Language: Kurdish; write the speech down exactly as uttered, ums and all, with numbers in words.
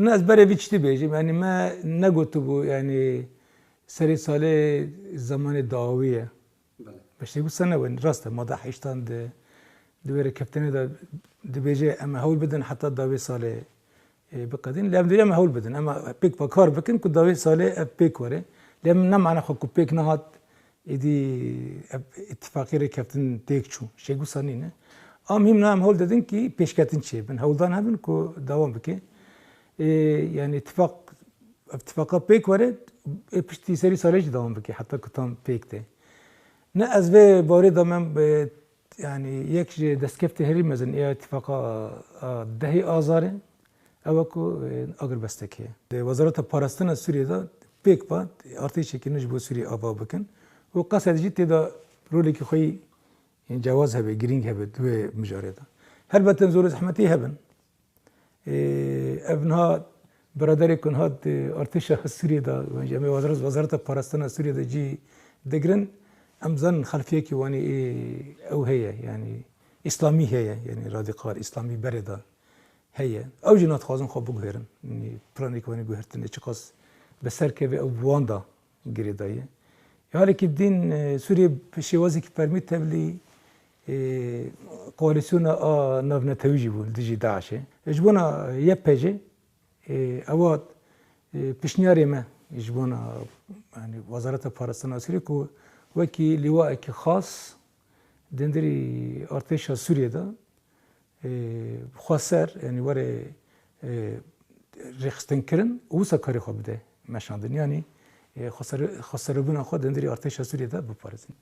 Ne, ez berê vî tiştî bêjim, yanî me negotibû, yanî serê salê zemanê dawî ye. Belê. Beştê wisa ne win, rast e, mada heyştan di, di wê rêkeftinê de dibêje em ê hewl bidin heta dawê salê, e, biqedîn. Lê em dibêje em ê hewl bidin. Em ê pêk ve kar bikin ku dawê salê ev pêk were. Lê em ne mane xwe ku pêk nehat, êdî ev îtifaqê rêkeftin têk çû. Şêgusa nîne. A muhîm na em hewl didin kî pêşketin çêbin. Hewldan hebin ku dewam bike. E, yanî îtifaq, ev îtifaqa pêk were, e, piştî serî salê jî dewam bike. Heta ku tam pêk tê. Ne ez vê barê de me, e, yanî yek ji destkeftê herî mezin ê îtifaqa, a, dehê Azarê, ew e ku, e, agirbestek heye. Di Wezareta Parastina Sûriyê de pêk ve artêşekî nû ji bo Sûriyê ava bikin û qesed jî tê de rolekî xwe yî, yên cewaz hebe, girîng hebe di wê mijarê de. Helbet em zor û zehmetî hebin. Ê, ev niha biraderê ku niha di artêşa Sûriyê de, em ê wezar-, Wezareta Parastina Sûriyê de cî digirin, em zanin xelfiyekî wanî ê, ew heye, yanî îslamî heye, yanî radîkal, îslamî berê de heye. Ew jî nadixwazin xwe biguherin. Yanî planekî wanî guhertinê çiqas bi ser keve ew bi wan de girêdayî. Ya halekî din, e, Sûriyê bi şêwazekî fermî tevlî, e, koalîsyona a navnetewî jî bû li dijî DAIŞ'ê. Ji bona Y P G, e, ewa, e, pişniyarê me ji bona, yanî Wezareta Parastina Sûriyê ku wekî lîwaekî xas dendirî artêşa Sûriyê de, e, xweser, yanî were, e, rêxistinkirin û wisa karê xwe bide meşandin. Yanî, e, xwesere-, xweserebûna xwe di hundirê artêşa Sûriyê de biparêzin.